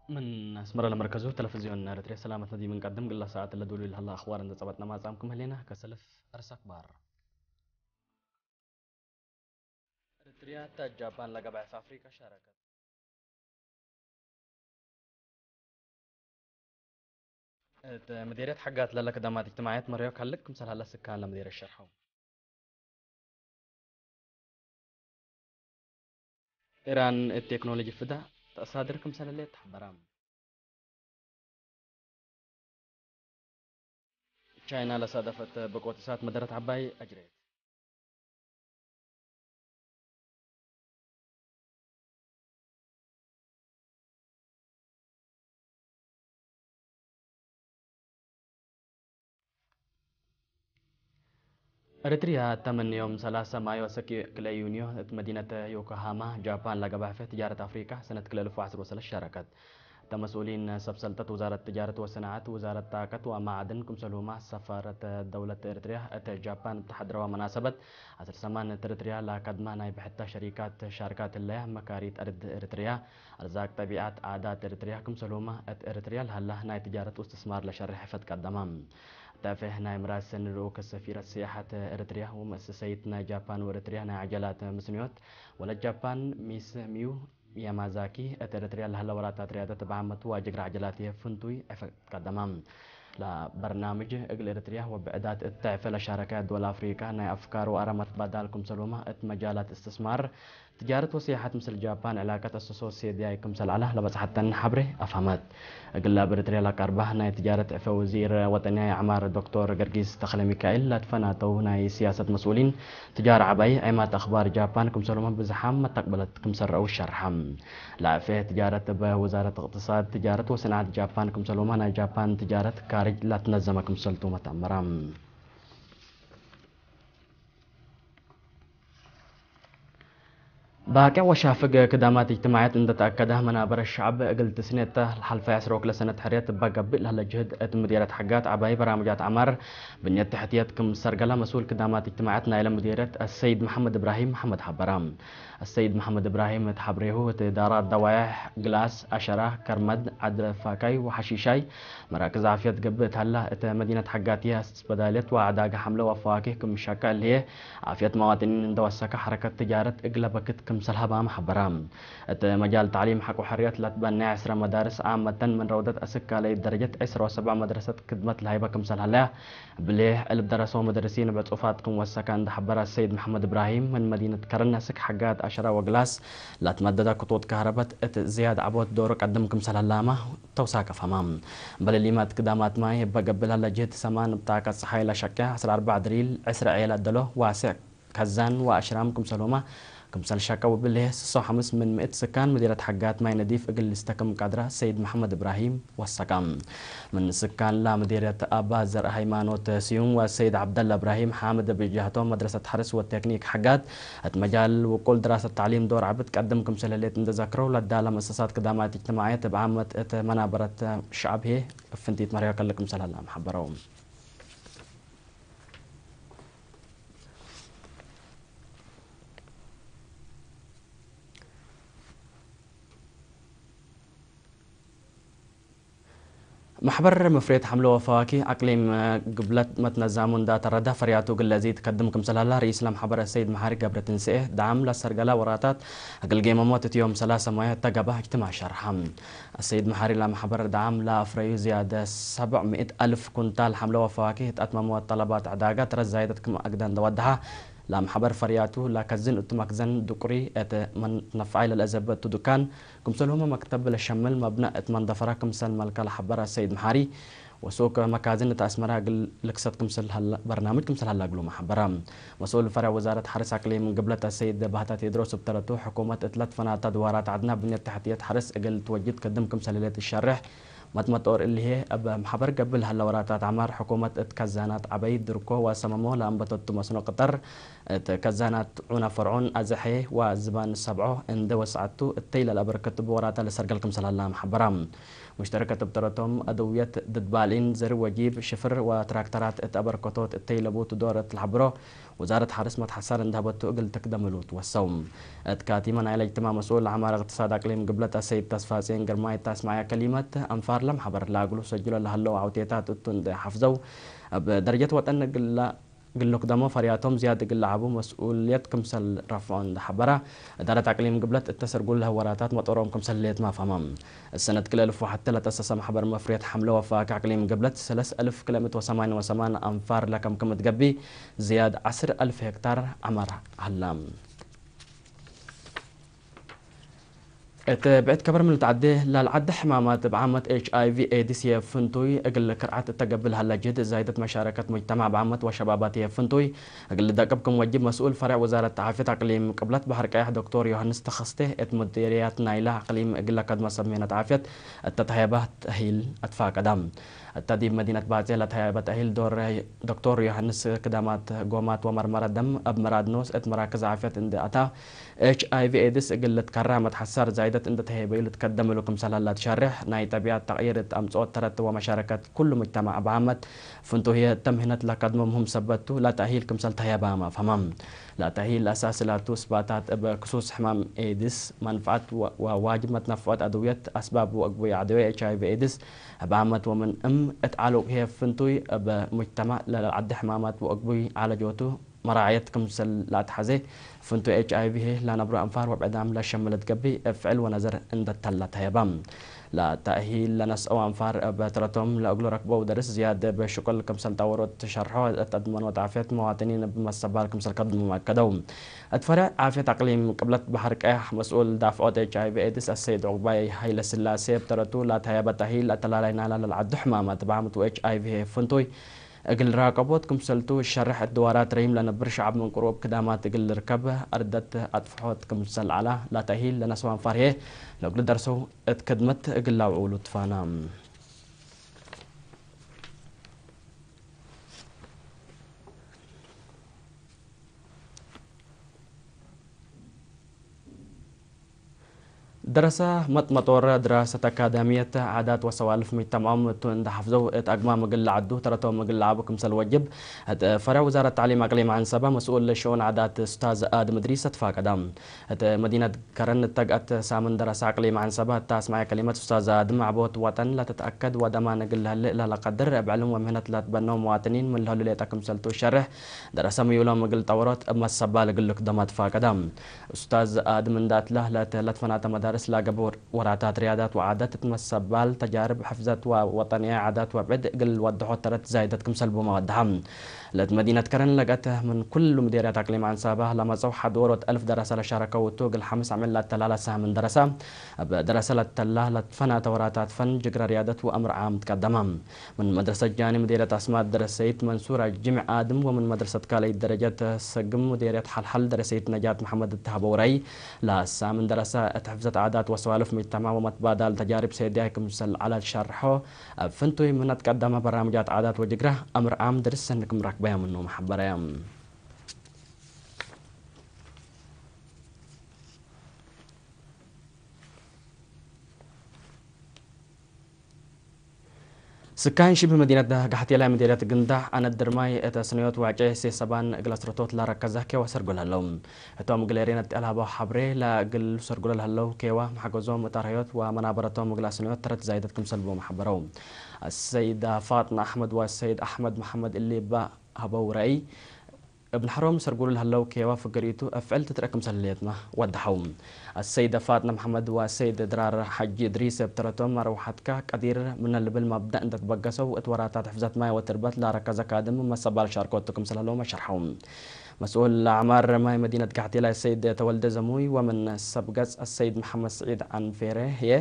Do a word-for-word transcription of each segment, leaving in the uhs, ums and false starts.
ምን አስመረ ለመርከዙ ተለፍዝዮን ኤረትርየ ሰላመትነ ዲብ እንቀድም፣ ግላ ሰዓት ለዱሉይ ለሀለ አኽባር እንዴ ጸበጥነ ማጽአምኩም ህሌነ። ከሰልፍ አርስ አክባር። ኤረትርየ እተ ጃፓን ለገብአ እት አፍሪቀ ሻረከት። እት ምዴርየት ሐጋት ለለ ክደማት እጅትማዕየት መርዮ ካልቅ ክምሰል ሀለ ስካን ለምዴርየት ሸርሐው። ኢራን እት ቴክኖሎጂ ፍዳ ተአሳድር ክምሰል ህሌት ተሐበረ። ቻይና ለሳደፈት ብቆት እሳት መደረት ዐባይ አጅሬት። ኤረትርያ፣ ተመን ዮም ሰላሰ ማዮ ሰኪ ክልኤ ዩንዮ እት መዲነት ዮኮሃማ ጃፓን ለገብአ ሐፌ ትጃረት አፍሪቃ ሰነት ክልኤ እልፍ ወዐስር ወሰለስ ሻረከት። እተ መስኡሊን ሰብ ሰልጠት ውዛረት ትጃረት ወሰናዐት፣ ውዛረት ጣቀት ወማዕድን፣ ክምሰልሁመ ሰፋረት ደውለት ኤረትርያ እት ጃፓን እተ ሐድረዋ መናሰበት፣ አስር ሰማን እት ኤረትርያ ለከድመ ናይ ብሕተ ሸሪካት ሻርካት ህለያ፣ መካሪት አርድ ኤረትርያ፣ አርዛቅ ጠቢዐት፣ ዓዳት ኤረትርያ፣ ክምሰልሁመ እት ኤረትርያ ለሀለ ናይ ትጃረት ወእስትስማር ለሸርሕ ሕፈት ቀደመ። ተፌህ ናይ ምራስን ልኡክ ሰፊረት ሲያሐት ኤረትርያ ወመእሰሰይት ናይ ጃፓን ወኤረትርያ ናይ ዐጀላት ምስንዮት ወለት ጃፓን ሚስ ሚዩ ያማዛኪ፣ እት ኤረትርያ ለሀለ ወራታት ርያደት እብ ዓመት ወአጅግረ ዐጀላት ህዬ ፍንቱይ ዕፈ ቀደመ። ለበርናምጅ እግል ኤረትርያ ወብዕዳት እት ዕፈ ለሻረከ ድወል አፍሪቃ ናይ አፍካር ወአረ መትባዳል ክምሰልሁመ እት መጃላት እስትስማር፣ ትጃረት ወሲያሐት ምስል ጃፓን ዕላቀት አሰሶ ሴድያይ ክምሰል ዐለ ለበጽሐተን ሐብሬ አፍሀመት። እግል እብ ኤረትርያ ለቀርበ ናይ ትጃረት ዕፈ ወዚር ወጠንያይ አዕማር ዶክቶር ገርጊስ ተክለሚካኤል ለትፈናተው ናይ ሲያሰት መስኡሊን ትጃር ዐባይ ዔማት አኽባር ጃፓን ክምሰልሁመ ብዝሓም መተቅበለት ክምሰል ረአው ሸርሐ። ለዕፌ ትጃረት እብ ውዛረት እቅትሳድ፣ ትጃረት ወሰናዐት ጃፓን ክምሰልሁመ ናይ ጃፓን ትጃረት ካርጅ ለትነዘመ ክምሰልቱ መትአመረ። ባቄዕ ወሻፍግ ክዳማት እጅትማዕየት እንዴ ተአከደ፣ መናበር ሸዐብ እግል ትስኔት ለሐልፈ ዐስር ወክልኤ ሰነት ሕርየት እበ ገብእ ለህለ ጅህድ፣ እት ምዴርየት ሐጋት ዐባይ በራምጃት ዐማር ብንየት ተሕትየት ክም ሰርገለ መስኡል ክዳማት እጅትማዕየት ናይለ ምዴርየት አሰይድ መሐመድ እብራሂም መሐመድ ሐበረ። አሰይድ መሐመድ እብራሂም እት ሐብሬሁ፣ እት እዳራት ደዋዬሕ ግላስ፣ አሸራ፣ ከርመድ፣ ዐድ ፋካይ ወሐሺሻይ መራክዝ ዓፍየት ገብእ እት ሀላ፣ እት መዲነት ሐጋት ህዬ አስበዳልየት ወዐዳገ ሐምለ ወፈዋኪህ ክም ሸቀ እሊ ህዬ፣ ዓፍየት መዋጥኒን እንዴ ወሰከ ሐረከት ትጃረት እግለ በክት ክምሰል ሀባም ሐበረ። እት መጃል ተዕሊም ሐቅ ወሕርየት ለትበነየ ዐስረ መዳርስ ዓመተን ምን ረውደት አስክ ካልአይት ደረጀት ዐስረ ወሰብዕ መድረሰት ክድመት ለሀይበ ክምሰል ሀለያ፣ እብሊ እልብ ደረሰው መደርሲን እብ ዕጹፋት ክም ወሰከ እንዴ ሐበረ ሰይድ መሐመድ እብራሂም፣ ምን መዲነት ከረን አስክ ሐጋት አሸራ ወግላስ ለትመደደ ክጡጥ ከህረበት እት ዝያድ ዐቦት ዶሩ ቀድም ክምሰል ሀላመ ተውሳከ ፈሀመ። እምበል እሊመ እት ክዳማት ማይ እበ ገብእ ለህለ ጅህድ ሰማን እብ ጣቀት ጸሓይ ለሸቄ ዐስር አርበዕ ድሪል፣ ዕስር ዔለ እደሎ ዋሴዕ ከዛን ወአሽራም ክምሰልሁመ፣ ክምሰል ሸቀ ወብልሄ ስሶ ሐምስ ምን ምእት ስካን ምዴርየት ሐጋት ማይ ነዲፍ እግል ልስተክም ቀድረ ሰይድ መሐመድ እብራሂም ወሰቀ። ምን ስካን ለምዴርየት አባ ዘርአ ሃይማኖት ስዩም ወሰይድ ዐብደለ እብራሂም ሓምድ እብ ጀህቶም፣ መድረሰት ሐርስ ወቴክኒክ ሐጋት እት መጃል ውቁል ድራሰት ተዕሊም ዶር ዐቢ ትቀድም ክምሰል ህሌት እንዴ ዘክረው፣ ለዳለ መእሰሳት ክዳማት እጅትማዕየት እብ ዓመት እት መናበረት ሸዐብ ህዬ እብ ፍንቲት መርዮ ከልእ ክምሰል ሀለ አምሐበረው። መሕበር መፍሬት ሐምለ ወፈዋኪህ አቅሊም ግብለት መትነዛሙ እንዳ ተረደ ፈርያቱ እግል ለዚድ ከድም ክምሰል ሀላ ርኢስ ለመሕበር አሰይድ መሓሪ ገብረትንስኤ፣ ደዓም ለሰርገለ ወራታት እግል ጌመሞት እት ዮም ሰላሰ ማዮ እተ ገብአ እጅትማዕ ሸርሐ። አሰይድ መሓሪ ለመሕበር ደዓም ለአፍረዩ ዝያደ ሰብዕ ምእት አልፍ ኩንታል ሐምለ ወፈዋኪህ እት አትመመ ወጠለባት ዕዳጋ ተረት ዛይደት ክም አግደ እንደ ወደሐ፣ ለመሕበር ፈርያቱ ለከዝን እቱ መክዘን ድቁሪ እት መትነፈዓይ ለልአዘበ እቱ ዱካን፣ ክምሰልሁመ መክተብ ለሸምል መብነእ እት መንደፈረ ክምሰል መልከ ለሐበረ አሰይድ መሓሪ፣ ወሱቅ መካዝን እት አስመረ እግል ልክሰት ክምሰል ሀለ፣ በርናምጅ ክምሰል ሀለ እግሉመ ሐበረ። መስኡል ፈርዕ ወዛረት ሐርስ አቅሊም ግብለት አሰይድ ባህታ ቴድሮስ እብ ተረቱ፣ ሕኩመት እት ለትፈናተ አድዋራት ዐድነ ብንየት ተሕትየት ሐርስ እግል ትወጅድ ከድም ክምሰል ህሌት እሸሬሕ፣ መጥመጦር እሊ ህዬ፣ እብ መሕበር ገብእ ለሀለ ወራታት ዐማር፣ ሕኩመት እት ከዛናት ዐበይ፣ ድርኮ ወሰመሞ ለአንበተቱ መስኖ ቅጠር፣ እት ከዛናት ዑነ ፈርዖን፣ አዘሐየ ወዝባን ሰብዖ እንዴ ወሰዐቱ፣ እተይ ለልአበርክት እብ ወራታ ልሰርገል ክምሰል ሀላ መሐበራ። ሙሽተረከት እብ ተረቶም፣ አደውየት ድድ ባልዒን፣ ዘር ወጂብ፣ ሽፍር ወትራክተራት እት አበርከቶት እተይ ለቡቱ ዶር እት ለሐብሮ፣ ውዛረት ሐርስ መትሐሳር እንዴ ሀበቱ እግል ትክደም እሉ ትወሰው። እት ካቲመ ናይለ እጅትማዕ መስኡል ዐማር እቅትሳድ አቅሊም ግብለት አሰይድ ተስፋጼን ግርማይ እት አስመዐየ ከሊመት፣ አንፋር ለመሕበር ለአግሉ ሰጅሎ ለሀለው አውቴታት እቱ እንዴ ሐፍዘው፣ እብ ደረጀት ወጠን እግል እግል ልክደሞ ፈርያቶም ዝያድ እግል ለዐቡ መስኡልየት ክምሰል ረፍዖ እንዴ ሐበረ፣ እዳረት አቅሊም ግብለት እተ ሰርጉል ለህወራታት መጦሮም ክምሰል ህሌት ማፈመ። እሰነት ክለ እልፍ ወሐተ ለተአሰሰ መሕበር መፍርየት ሐምለ ወፋክ አቅሊም ግብለት ሰለስ እልፍ ክለ ምእት ወሰማንየ ወሰማን አንፋር ለከምክም እት ገብእ፣ ዝያድ ዐስር እልፍ ሄክታር ዐመር ሀላ። እት ብዕድ ከበር ምን ልትዐዴ ላልዐደ ሕማማት እብ ዓመት ኤች አይ ቪ ኤድስ ህዬ ፍንቱይ እግል ክርዓት እተ ገብእ ለሀለ ጅህድ ዛይደት መሻረከት ሙጅተማዕ እብ ዓመት ወሸባባት ህዬ ፍንቱይ እግል ልደቅብ ክም ወጅብ መስኡል ፈሬዕ ውዛረት ዓፍየት አቅሊም ቅብለት በሐር ቀያሕ ዶክቶር ዮሐንስ ተኸስቴ እት ሙዲርያት ናይለ አቅሊም እግል ለከድመ ሰብ ምህነት ዓፍየት እተ ተህየበ ተእሂል አትፋቀደ። እተ ዲብ መዲነት ባጼ ለተህየበ ተእሂል ዶር ዶክቶር ዮሐንስ ክዳማት ጎማት ወመርመረ ደም እብ መራድ ኖስ እት መራክዝ ዓፍየት እንዴ አታ፣ ኤች አይ ቪ ኤድስ እግል ልትከረህ መትሐሳር ዛይደት እንዴ ተሄበዩ ልትከደም እሉ ክምሰል ሀላ ትሸሬሕ፣ ናይ ጠቢዐት ተቅይር እት አምጽኦት ተረት ወመሻረከት ኩሉ ሙጅተማዕ እብ ዓመት ፍንቱ ህዬ እተ ምህነት ለከድሞ ምህም ሰበት ቱ፣ ለተእሂል ክምሰል ተህየባም አፍሀመ። ለተእሂል አሳሲ ላቱ እስባታት እብ ክሱስ ሕማም ኤድስ፣ መንፈዐት ወ-፣ ወዋጅብ መትነፍዖት አድውየት፣ አስባብ ወአግቡይ ዐደዌ ኤች አይ ቪ ኤድስ እብ ዓመት ወምን እም እት ዐሉቅ ህዬ ፍንቱይ እብ ሙጅተማዕ ለለዐደ ሕማማት ወአግቡይ ዐለጆቱ መራዐየት ክምሰል ለአትሐዜ፣ ፍንቱ ኤች አይ ቪ ህዬ ለነብሮ አንፋር ወብዕዳም ለሸምል እት ገብእ እብ ፍዕል ወነዘር እንዴ ተላ ተህየበ። ለተእሂል ለነስአው አንፋር እብ ተረቶም ለእግሉ ረክበው ደርስ ዝያድ እብ ሽቁል ክምሰል ጠወሮ እት ሸርሖ፣ እት አድመኖት ዓፍየት መዋጥኒን እብ መሰባል ክምሰል ከድሞም አከደው። እት ፈሬዕ ዓፍየት አቅሊም ቅብለት በሐር ቀያሕ መስኡል ዳፍዖት ኤች አይ ቪ ኤድስ አሰይድ ዑቅባይ ሀይለስላሴ እብ ተረቱ ለተህየበ ተእሂል አተላላይ ናይላ ለልዐዱ ሕማማት እብ ዓመት ወኤች አይ ቪ ህዬ ፍንቱይ እግል ራቀቦት ክምሰልቱ ሸርሕ እት ድዋራት ረሂም ለነብር ሸዐብ ምን ቅሩብ ክዳማት እግል ልርከብ አርደት አጥፍሖት ክምሰል ዐላ፣ ለተእሂል ለነስአው አንፋር ህዬ ለእግሉ ደርሰው እት ክድመት እግል ለአውዕሉ ትፋና። ደረሰ መጥመጦር ድራሰት አካዳምየት ዓዳት ወሰዋልፍ ሙጅተምዖም እቱ እንዴ ሐፍዘው እት አግማም እግል ለዐዱ ተረቶም እግል ለዐቡ ክምሰል ወጅብ እት ፈሬዕ ውዛረት ተዕሊም አቅሊም ዐንሰበ መስኡል ሽኡን ዓዳት ኡስታዝ አድም እድሪስ አትፋቀደ። እት መዲነት ከረን እተግአት ሳምን ደረሰ አቅሊም ዐንሰበ እተ አስመዐ ከሊመት ኡስታዝ አድም ዐቦት ወጠን ለትትአከድ ወደማን እግል ለህሌ ለለቀድር እብ ዕልም ወምህነት ለትበነው መዋጥኒን ምን ለህሉ ሌጠ ክምሰልቱ ሸርሕ ደረሰ ምዩሎም እግል ጠወሮት እብ መሰባል እግል ልክደም አትፋቀደ። ኡስታዝ አድም እንዳ አትለ ለትህለት ፈናተ መዳርስ ለገብእ ወራታት ርያዳት ወዓዳት እት መሰባል ተጃርብ ሕፍዘት ወወጠንየ ዓዳት ወብዕድ እግል ወድሖት ተረት ዛይደት ክምሰል ቡመ ወደሐ። ለእት መዲነት ከረን ለገአት ምን ኩሉ ምዴርያት አቅሊም አንሳባ ለመጸው ሐድ ወሮት አልፍ ደረሰ ለሻረከው እቱ እግል ሐምስ ዓመት ለአተላላ ሳምን ደረሰ። እብ ደረሰ ለተላ ለትፈናተ ወራታት ፈን ጅግረ ርያደት ወአምር ዓም ትቀደመ። ምን መድረሰት ጃኒ ምዴርየት አስማጥ ደረሰይት መንሱር አጅምዕ አድም ወምን መድረሰት ካልአይት ደረጀት ሰግም ምዴርየት ሐልሐል ደረሰይት ነጃት መሐመድ እተሀበው ረአይ፣ ለሳምን ደረሰ እት ሕፍዘት ዓዳት ወሰዋልፍ ሙጅተማዕ ወመትባዳል ተጃሪብ ሴድያይ ክምሰል ዐለ ሸርሖ፣ እብ ፍንቱይ ምን አትቀደመ በራምጃት ዓዳት ወጅግረ አምር ዓም ደርስ ሰኒ ክም ረክበየ ምኖም ሐበረየ። ስካን ሽብህ መዲነት ጋሕቴላይ ምዴርየት ግንዳዕ አነድር ማይ እተ ስነዮት ዋቄ ሴሰባን እግል አስረቶት ለረከዘ ኬወ ሰርጎል ሀለው። ህቶም እግል ኤሬነት ጤላባው ሐብሬ ለእግል ሰርጎል ሀለው ኬወ መሐገዞም እት አርሀዮት ወመናበረቶም እግል አስነዮት ተረት ዛይደት ክምሰል ቦም ሐበረው። አሰይደ ፋጥና አሕመድ ወአሰይድ አሕመድ መሐመድ እሊ እበ ሀበው ረአይ፣ እብ ነሐሮም ሰርጉሉ ለህለው ኬወ ፍግሪቱ እብ ፍዕል ትትረአ ክምሰል ህሌትመ ወደሐው። አሰይደ ፋጥነ መሐመድ ወአሰይድ ድራር ሐጂ እድሪስ እብ ተረቶም፣ አርወሐትከ ቀዲር ምነ ልብል መብደእ እንዴ ትበገሰው፣ እት ወራታት ሕፍዘት ማይ ወትርበት ለአረከዘ ካድም መሰባል ሻርኮቱ ክምሰል ህለውመ ሸርሐው። መስኡል አዕማር ማይ መዲነት ጋሕቴላይ ሰይድ ተወልደ ዘሙይ ወምን ሰብ ገጽ አሰይድ መሐመድ ስዒድ አንፌሬ ህዬ፣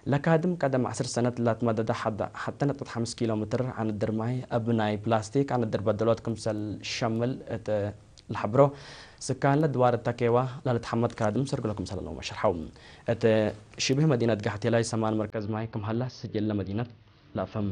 ለካድም ቀደም ዐስር ሰነት ለትመደደ ሐደ ሐቴ ነጥበት ሐምስ ኪሎ ሜትር አነድር ማይ እብ ናይ ፕላስቲክ አነድር በደሎት ክምሰል ሸምል እት ለሐብሮ፣ ስካን ለድዋር እተ ኬዋ ለልትሐመድ ካድም ሰርግሎ ክምሰለ ለውመ ሸርሐው። እት ሽብህ መዲነት ጋሕቴላይ ሰማን መርከዝ ማይ ክም ሀላ ስጅል ለመዲነት ለአፈም።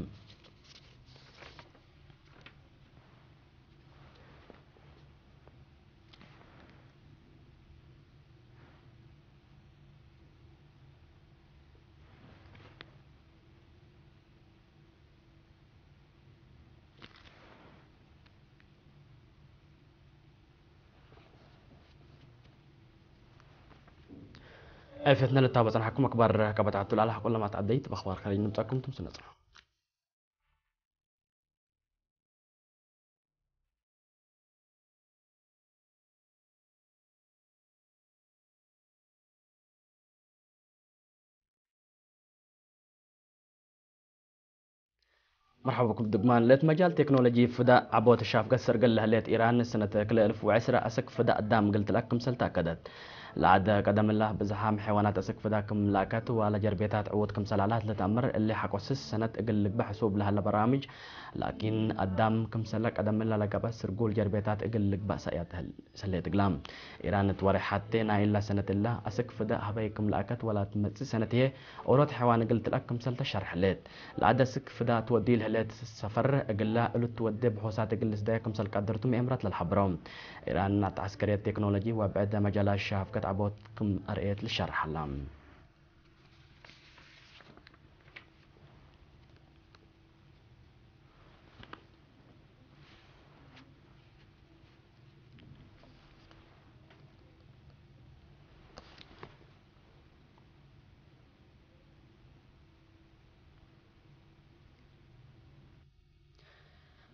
ኤፌትነ ልታበ ጸንሐኩም አክባር ቀበጣቱ ለአላ ሐቆ ለማት አደይት በአክባር ከረጅ ንምጻኩም ትምስል ነጽሮ። መርሐባ ብኩም ድግማን። ለእት መጃል ቴክኖሎጂ ፍዳእ ዐቦት ሻፍገት ሰርገል ለህሌት ኢራን፣ ሰነት ክልኤ እልፍ ወዕስረ አስክ ፍዳእ አዳም እግል ትልአክ ክምሰል ተአከደት። ለዐድ ቀደም እላ ብዝሓም ሐይዋናት አስክ ፍዳእ ክም ለአከት ወለጀርቤታት ዕዉት ክምሰል ዐላት ልትአምር፣ እሊ ሐቆ ስስ ሰነት እግል ልግበእ ሕሱብ ለሀለ በራምጅ፣ ላኪን አዳም ክምሰለ ቀደም እላ ለገብአ ስርጉል ጀርቤታት እግል ልግበእ ሰእያት ህል። ሰሌ ትግላ። ኢራን እት ወሬሕ ሐቴ ናይላ ሰነት እላ አስክ ፍዳእ ሀበይ ክም ለአከት ወላትመጽእ ሰነት ህዬ ኦሮት ሐይዋን እግል ትልአክ ክምሰል ተሸርሕ ህሌት። ለዐድ አስክ ፍዳእ ትወድዩ ለህሌት ሰፈር እግላ እሉ ትወዴ ብሖሳት እግል ልስደየ ክምሰል ቀድርቱ መኤምራት ለልሐብረው። ኢራን እት ዐስከርየት ቴክኖሎጂ ወብዕድ መጃላት ሻፍገት ዐቦት ክም አርኤት ልሸርሕ ሀላ።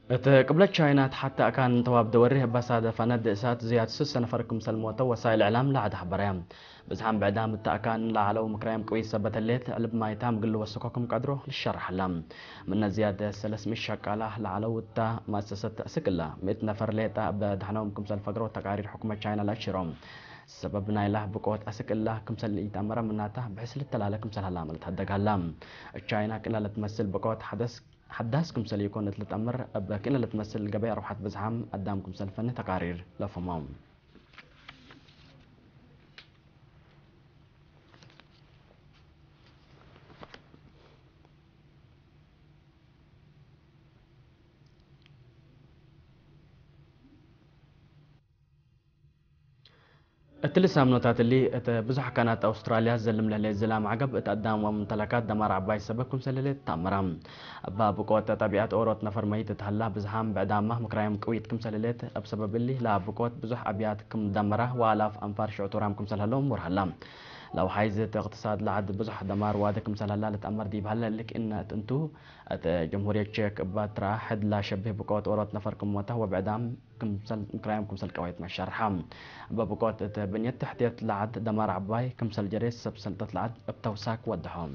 እት ቅብለት ቻይና ተሐተ አካን ተዋብ ደወሪ እበ ሳደፈ ነድ እሳት ዝያድ ስስ ነፈር ክምሰል ሞተው ወሳይል እዕላም ለዐድ ሐበረ። ብዝሓም ብዕዳም እተ አካን ለዐለው ምክራይም ቅዊት ሰበት ህሌት፣ ዕልብ ማይ ታም እግል ልወስኮ ክም ቀድሮ ልሸርሕ ሀላ። ምነ ዝያድ ሰለስ ምእት ሸቃላ ለዐለው እተ መአሰሰት አስክ እላ፣ ምእት ነፈር ሌጠ እበ ደሐነዎም ክምሰል ፈግረው ተቃሪር ሕኩመት ቻይና ለአሽሮ። ሰበብ ናይላ ብቆት አስክ እላ ክምሰል ኢተአመረ ምናተ ብሕስ ልተላለ ክምሰል ሀላመ ልትሀደግ ሀላ። ቻይና ክእነ ለትመስል ብቆት ሐደስ ሐዳስ ክምሰል ኢኮን እት ልትአምር፣ እብ ክእነ ለትመስል ገበይ አርወሐት ብዝሓም አዳም ክምሰል ፈኒ ተቃሪር ለፍህሞም። እትሊ ሳምኖታት እሊ፣ እት ብዙሕ አካናት አውስትራልያ ዘልም ለህሌት ዝላም ዐገብ፣ እት አዳም ወሙምተለካት ደማር ዐባይ ሰበብ ክምሰል ህሌት ተአመረ። እበ ብቆት ጠቢዐት ኦሮት ነፈር መይት እት ሀላ፣ ብዝሓም ብዕዳማ ምክራይም ቅዊት ክምሰል ህሌት፣ እብ ሰበብ እሊ፣ ለብቆት ብዙሕ አብያት ክም ደመረ ወአላፍ አንፋር ሽዑቱራም ክምሰል ሀለው እሙር ሀላ። ለአውሓይዝ እት እቅትሳድ ለዐድ ብዙሕ ደማር ዋዲ ክምሰል ሀላ ልትአመር ዲብ ሀለ፣ እሊ ክእነ እት እንቱ፣ እት ጀምሁርየት ቼክ እበ ትረአ፣ ሕድ ለሸብህ ብቆት ኦሮት ነፈር ክም ሞተ ወብዕዳም ክምሰል፣ ምክራዮም ክምሰል ቀወየት መሸርሐ። እበ ብቆት እት ብንየት ተሕትየት ለዐድ ደማር ዐባይ ክምሰል ጀሬ ሰብ ሰልጠት ለዐድ እብ ተውሳክ ወደሖም።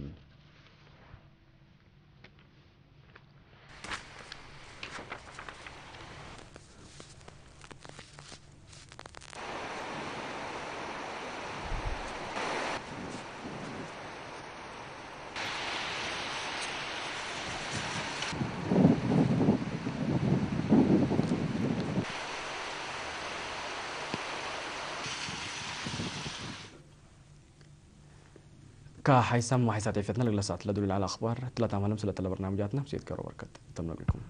ከሐይሳም ወሐይሳት ኤፌትነ ለእግለ ሰዓት ለዱል ዐለ አኽባር ትላታም ዐለም ስለተለ በርናምጃትነ ምስየት ከሮ በርከት ተምነግልኩም።